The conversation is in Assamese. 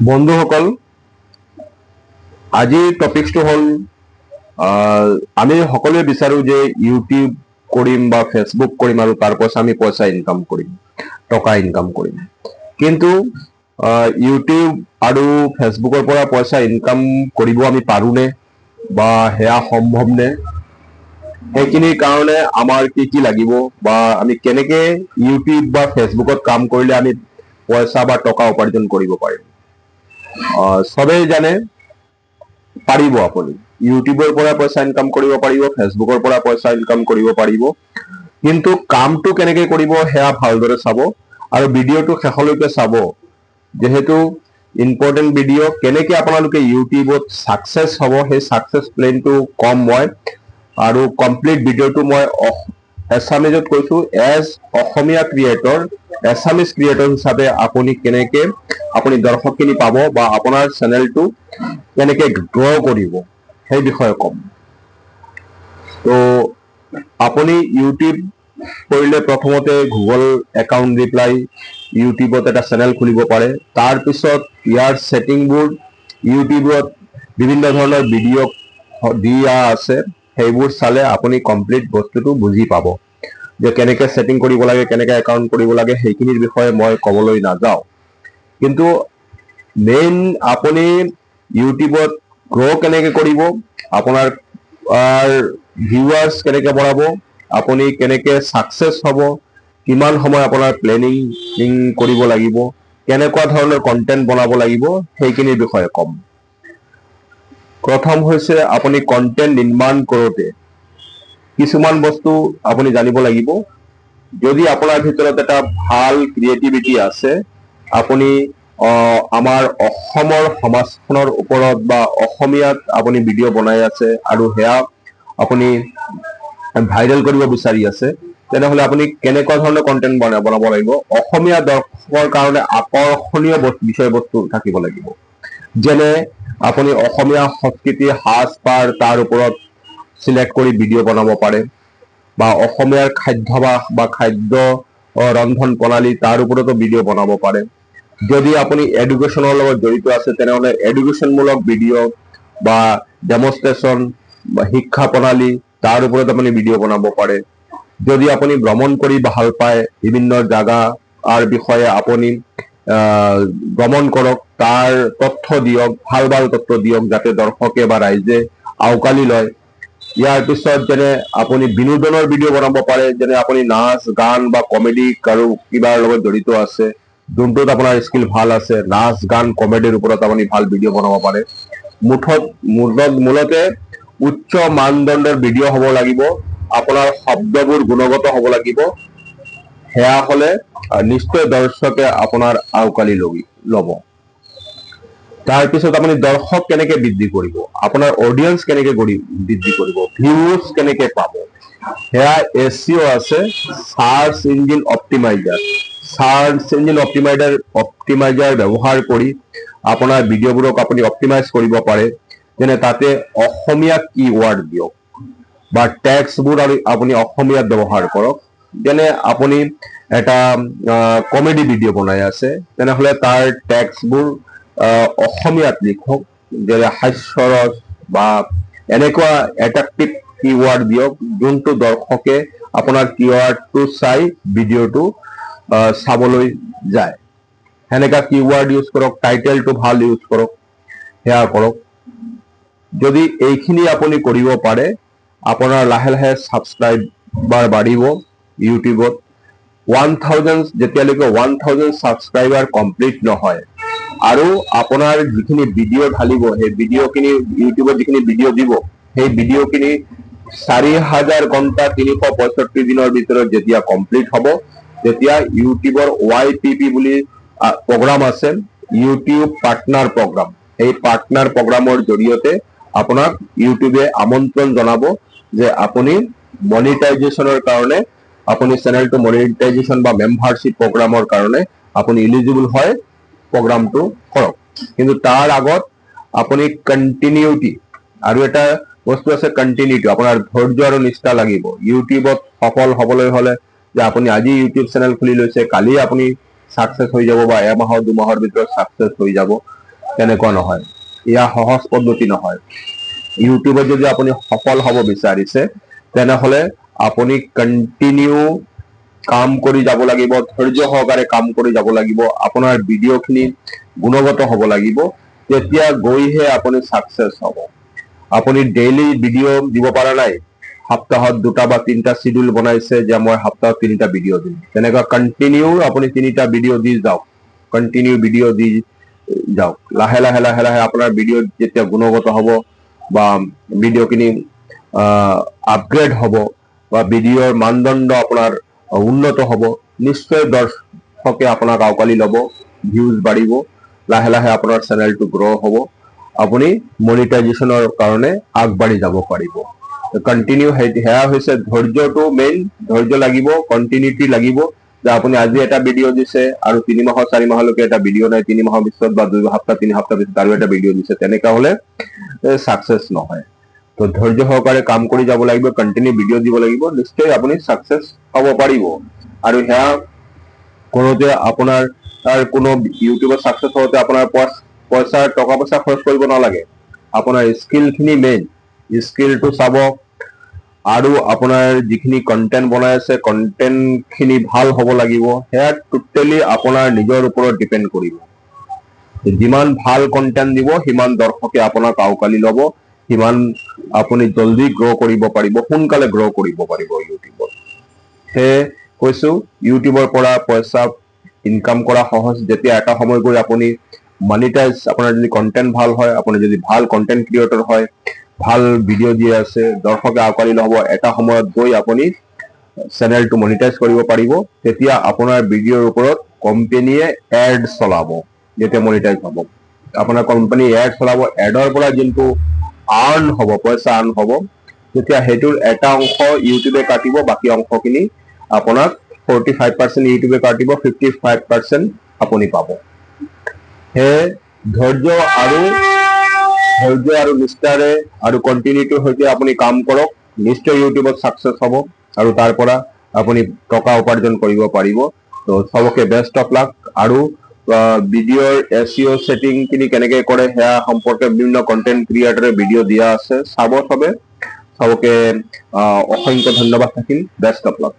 বন্ধুসকল, আজিৰ টপিকটো হ'ল আমি সকলোৱে বিচাৰো যে ইউটিউব কৰিম বা ফেচবুক কৰিম আৰু তাৰ পইচা আমি পইচা ইনকাম কৰিম, টকা ইনকাম কৰিম। কিন্তু ইউটিউব আৰু ফেচবুকৰ পৰা পইচা ইনকাম কৰিব আমি পাৰোনে বা সেয়া সম্ভৱ নে? সেইখিনিৰ কাৰণে আমাৰ কি কি লাগিব বা আমি কেনেকে ইউটিউব বা ফেচবুকত কাম কৰিলে আমি পইচা বা টকা উপাৰ্জন কৰিব পাৰিম? চবেই জানে, পাৰিব। আপুনি ইউটিউবৰ পৰা পইচা ইনকাম কৰিব পাৰিব, ফেচবুকৰ পৰা পইচা ইনকাম কৰিব পাৰিব। কিন্তু কামটো কেনেকে কৰিব, সেয়া ভালদৰে চাব আৰু ভিডিঅ'টো শেষলৈকে চাব, যিহেতু ইম্পৰ্টেণ্ট ভিডিঅ'। কেনেকে আপোনালোকে ইউটিউবত ছাকচেছ হ'ব, সেই ছাকচেছ প্লেনটো কম মই আৰু কমপ্লিট ভিডিঅ'টো মই এছামিজত কৈছো। এজ অসমীয়া ক্ৰিয়েটৰ, এছামিজ ক্ৰিয়েটৰ হিচাপে আপুনি কেনেকে আপুনি দৰ্শকখিনি পাব বা আপোনাৰ চেনেলটো কেনেকে গ্ৰ' কৰিব, সেই বিষয়ে ক'ম। তো আপুনি ইউটিউব কৰিলে প্ৰথমতে গুগল একাউণ্ট দি পেলাই ইউটিউবত এটা চেনেল খুলিব পাৰে। তাৰপিছত ইয়াৰ ছেটিংবোৰ ইউটিউবত বিভিন্ন ধৰণৰ ভিডিঅ' দিয়া আছে, সেইবোৰ চালে আপুনি কমপ্লিট বস্তুটো বুজি পাব যে কেনেকে ছেটিং কৰিব লাগে, কেনেকে একাউণ্ট কৰিব লাগে। সেইখিনিৰ বিষয়ে মই ক'বলৈ নাযাওঁ। কিন্তু মেইন আপুনি ইউটিউবত গ্ৰ' কেনেকে কৰিব, আপোনাৰ ভিউৱাৰ্ছ কেনেকে বঢ়াব, আপুনি কেনেকে ছাকচেছ হ'ব, কিমান সময় আপোনাৰ প্লেনিং কৰিব লাগিব, কেনেকুৱা ধৰণৰ কণ্টেণ্ট বনাব লাগিব, সেইখিনিৰ বিষয়ে ক'ম। প্ৰথম হৈছে, আপুনি কণ্টেণ্ট নিৰ্মাণ কৰোঁতে কিছুমান বস্তু আপুনি জানিব লাগিব। যদি আপোনাৰ ভিতৰত এটা ভাল ক্ৰিয়েটিভিটি আছে, আপুনি আমাৰ অসমৰ সমাজখনৰ ওপৰত বা অসমীয়াত আপুনি ভিডিঅ' বনাই আছে আৰু সেয়া আপুনি ভাইৰেল কৰিব বিচাৰি আছে, তেনেহ'লে আপুনি কেনেকুৱা ধৰণৰ কণ্টেণ্ট বনাব লাগিব? অসমীয়া দৰ্শকৰ কাৰণে আকৰ্ষণীয় বিষয়বস্তু থাকিব লাগিব। যেনে আপুনি অসমীয়া সংস্কৃতি, সাজ পাৰ, তাৰ ওপৰত চিলেক্ট কৰি ভিডিঅ' বনাব পাৰে বা অসমীয়াৰ খাদ্যাভ্যাস বা খাদ্য ৰন্ধন প্ৰণালী, তাৰ ওপৰতো ভিডিঅ' বনাব পাৰে। যদি আপুনি এডুকেশ্যনৰ লগত জড়িত আছে, তেনেহ'লে এডুকেশ্যনমূলক ভিডিঅ' বা ডেমনষ্ট্ৰেশ্যন বা শিক্ষা প্ৰণালী, তাৰ ওপৰত আপুনি ভিডিঅ' বনাব পাৰে। যদি আপুনি ভ্ৰমণ কৰি ভাল পায়, বিভিন্ন জাগাৰ বিষয়ে আপুনি ভ্ৰমণ কৰক, তাৰ তথ্য দিয়ক, ভাল ভাল তথ্য দিয়ক, যাতে দৰ্শকে বা ৰাইজে আওকালি লয়। ইয়াৰ পিছত যেনে আপুনি বিনোদনৰ ভিডিঅ' বনাব পাৰে, যেনে আপুনি নাচ গান বা কমেডি কাৰো কিবাৰ লগত জড়িত আছে, যোনটোত আপোনাৰ স্কিল ভাল আছে, নাচ গান কমেডিৰ ওপৰত আপুনি ভাল ভিডিঅ' বনাব পাৰে। মুঠত মূলত মূলতে উচ্চ মানদণ্ডৰ ভিডিঅ' হ'ব লাগিব, আপোনাৰ শব্দবোৰ গুণগত হ'ব লাগিব। সেয়া হ'লে নিশ্চয় দৰ্শকে আপোনাৰ আওকালি ল'ব। তাৰপিছত আপুনি দৰ্শক কেনেকে বৃদ্ধি কৰিব, আপোনাৰ অডিয়েন্স কেনেকে বৃদ্ধি কৰিব, ভিউজ কেনেকে পাব, সেয়া এছইঅ আছে, search engine optimizer। Search engine optimizer ব্যৱহাৰ কৰি আপোনাৰ ভিডিঅ'বোৰক আপুনি অপ্টিমাইজ কৰিব পাৰে। যেনে তাতে অসমীয়া কিৱৰ্ড দিয়ক বা টেক্সটবোৰ আৰু আপুনি অসমীয়াত ব্যৱহাৰ কৰক। যেনে আপুনি এটা কমেডি ভিডিঅ' বনাই আছে, তেনেহ'লে তাৰ টেক্সটবোৰ অসমীয়াত লিখক, যেনে হাস্যৰস বা এনেকুৱা এট্ৰেক্টিভ কিৱৰ্ড দিয়ক, যোনটো দৰ্শকে আপোনাৰ কিৱৰ্ডটো চাই ভিডিঅ'টো চাবলৈ যায়। সেনেকা কিৱৰ্ড ইউজ কৰক, টাইটেলটো ভাল ইউজ কৰক, সেয়া কৰক। যদি এইখিনি আপুনি কৰিব পাৰে, আপোনাৰ লাহে লাহে ছাবস্ক্ৰাইবাৰ বাঢ়িব ইউটিউবত। 1000, যেতিয়ালৈকে 1000 ছাবস্ক্ৰাইবাৰ কমপ্লিট নহয় আৰু আপোনাৰ যিখিনি ভিডিঅ' ঢালিব, সেই ভিডিঅ'খিনি ইউটিউবত যিখিনি ভিডিঅ' দিব, সেই ভিডিঅ'খিনি 4000 ঘণ্টা 365 দিনৰ ভিতৰত যেতিয়া কমপ্লিট হ'ব, তেতিয়া ইউটিউবৰ ৱাই পি পি বুলি প্ৰগ্ৰাম আছে, ইউটিউব পাৰ্টনাৰ প্ৰগ্ৰাম, সেই পাৰ্টনাৰ প্ৰগ্ৰামৰ জৰিয়তে আপোনাক ইউটিউবে আমন্ত্ৰণ জনাব যে আপুনি মনিটাইজেশ্যনৰ কাৰণে, আপুনি চেনেলটো মনিটাইজেশ্যন বা মেম্বাৰশ্বিপ প্ৰগ্ৰামৰ কাৰণে আপুনি ইলিজিবল হয়, প্ৰগ্ৰামটো কৰক। কিন্তু তাৰ আগত আপুনি কণ্টিনিউটি আৰু এটা বস্তু আছে, কণ্টিনিউটি, আপোনাৰ ধৈৰ্য আৰু নিষ্ঠা লাগিব। ইউটিউবত সফল হ'বলৈ হ'লে যে আপুনি আজি ইউটিউব চেনেল খুলি লৈছে, কালি আপুনি ছাকচেছ হৈ যাব বা এমাহৰ 2 মাহৰ ভিতৰত ছাকচেছ হৈ যাব, তেনেকুৱা নহয়। এয়া সহজ পদ্ধতি নহয়। ইউটিউবত যদি আপুনি সফল হ'ব বিচাৰিছে, তেনেহলে আপুনি কণ্টিনিউ কাম কৰি যাব লাগিব, ধৈৰ্য সহকাৰে কাম কৰি যাব লাগিব, আপোনাৰ ভিডিঅ'খিনি গুণগত হ'ব লাগিব, তেতিয়া গৈহে আপুনি ছাকচেছ হ'ব। আপুনি ডেইলি ভিডিঅ' দিব পৰা নাই, সপ্তাহত দুটা বা তিনিটা চিডিউল বনাইছে যে মই সপ্তাহত তিনিটা ভিডিঅ' দিম, তেনেকুৱা কণ্টিনিউ আপুনি তিনিটা ভিডিঅ' দি যাওক, কণ্টিনিউ ভিডিঅ' দি যাওক। লাহে লাহে লাহে লাহে আপোনাৰ ভিডিঅ' যেতিয়া গুণগত হ'ব বা ভিডিঅ'খিনি আপগ্ৰেড হ'ব বা ভিডিঅ'ৰ মানদণ্ড আপোনাৰ উন্নত হ'ব, নিশ্চয় দৰ্শকে আপোনাক আঁকোৱালি ল'ব, ভিউজ বাঢ়িব, লাহে লাহে আপোনাৰ চেনেলটো গ্ৰ' হ'ব, আপুনি মনিটাইজেশ্যনৰ কাৰণে আগবাঢ়ি যাব পাৰিব। কণ্টিনিউ, সেয়া হৈছে ধৈৰ্যটো মেইন। ধৈৰ্য লাগিব, কণ্টিনিউটি লাগিব যে আপুনি আজি এটা ভিডিঅ' দিছে আৰু 3 মাহৰ 4 মাহলৈকে এটা ভিডিঅ' নাই, 3 মাহৰ পিছত বা 2 সপ্তাহ 3 সপ্তাহ পিছত আৰু এটা ভিডিঅ' দিছে, তেনেকা হলে ছাকচেছ নহয়। তো ধৈৰ্য সহকাৰে কাম কৰি যাব লাগিব, কণ্টিনিউ ভিডিঅ' দিব লাগিব, নিশ্চয় আপুনি ছাকচেছ হ'ব পাৰিব। আৰু সেয়া কৰোঁতে আপোনাৰ তাৰ কোনো ইউটিউবত ছাকচেছ হওঁতে আপোনাৰ পইচা, টকা পইচা খৰচ কৰিব নালাগে। আপোনাৰ স্কিলখিনি মেইন, স্কিলটো চাব আৰু আপোনাৰ যিখিনি কণ্টেণ্ট বনাই আছে, কণ্টেণ্টখিনি ভাল হ'ব লাগিব। সেয়া টোটেলি আপোনাৰ নিজৰ ওপৰত ডিপেণ্ড কৰিব। যিমান ভাল কণ্টেণ্ট দিব, সিমান দৰ্শকে আপোনাক আঁকোৱালি ল'ব, সিমান আপুনি জলদি গ্ৰ' কৰিব পাৰিব, সোনকালে গ্ৰ' কৰিব পাৰিব ইউটিউবত। সেয়ে কৈছো, ইউটিউবৰ পৰা পইচা ইনকাম কৰা সহজ, যেতিয়া এটা সময় গৈ আপুনি মনিটাইজ, আপোনাৰ যদি কণ্টেণ্ট ভাল হয়, আপুনি যদি ভাল কণ্টেণ্ট ক্ৰিয়েটৰ হয়, ভাল ভিডিঅ' দি আছে, দৰ্শকে আঁকোৱালি ল'ব, এটা সময়ত গৈ আপুনি চেনেলটো মনিটাইজ কৰিব পাৰিব। তেতিয়া আপোনাৰ ভিডিঅ'ৰ ওপৰত কোম্পেনীয়ে এড চলাব। যেতিয়া মনিটাইজ হ'ব, আপোনাৰ কোম্পানী এড চলাব। এডৰ পৰা যোনটো আৰ্ণ হ'ব, পইচা আৰ্ণ হ'ব, তেতিয়া সেইটোৰ এটা অংশ ইউটিউবে কাটিব, বাকী অংশখিনি আপোনাক, 45% ইউটিউবে কাটিব, 55% আপুনি পাব। সেয়ে ধৈৰ্য আৰু নিষ্ঠাৰে আৰু কণ্টিনিউটিৰ সৈতে আপুনি কাম কৰক, নিশ্চয় ইউটিউবত ছাকচেছ হ'ব আৰু তাৰ পৰা আপুনি টকা উপাৰ্জন কৰিব পাৰিব। তো চবকে বেষ্ট অফ লাক। আৰু ভিডিঅ'ৰ এছইঅ' ছেটিংখিনি কেনেকে কৰে, সেয়া সম্পৰ্কে বিভিন্ন কণ্টেণ্ট ক্ৰিয়েটৰে ভিডিঅ' দিয়া আছে, চাব চবে। চবকে অসংখ্য ধন্যবাদ থাকিল। Best of luck.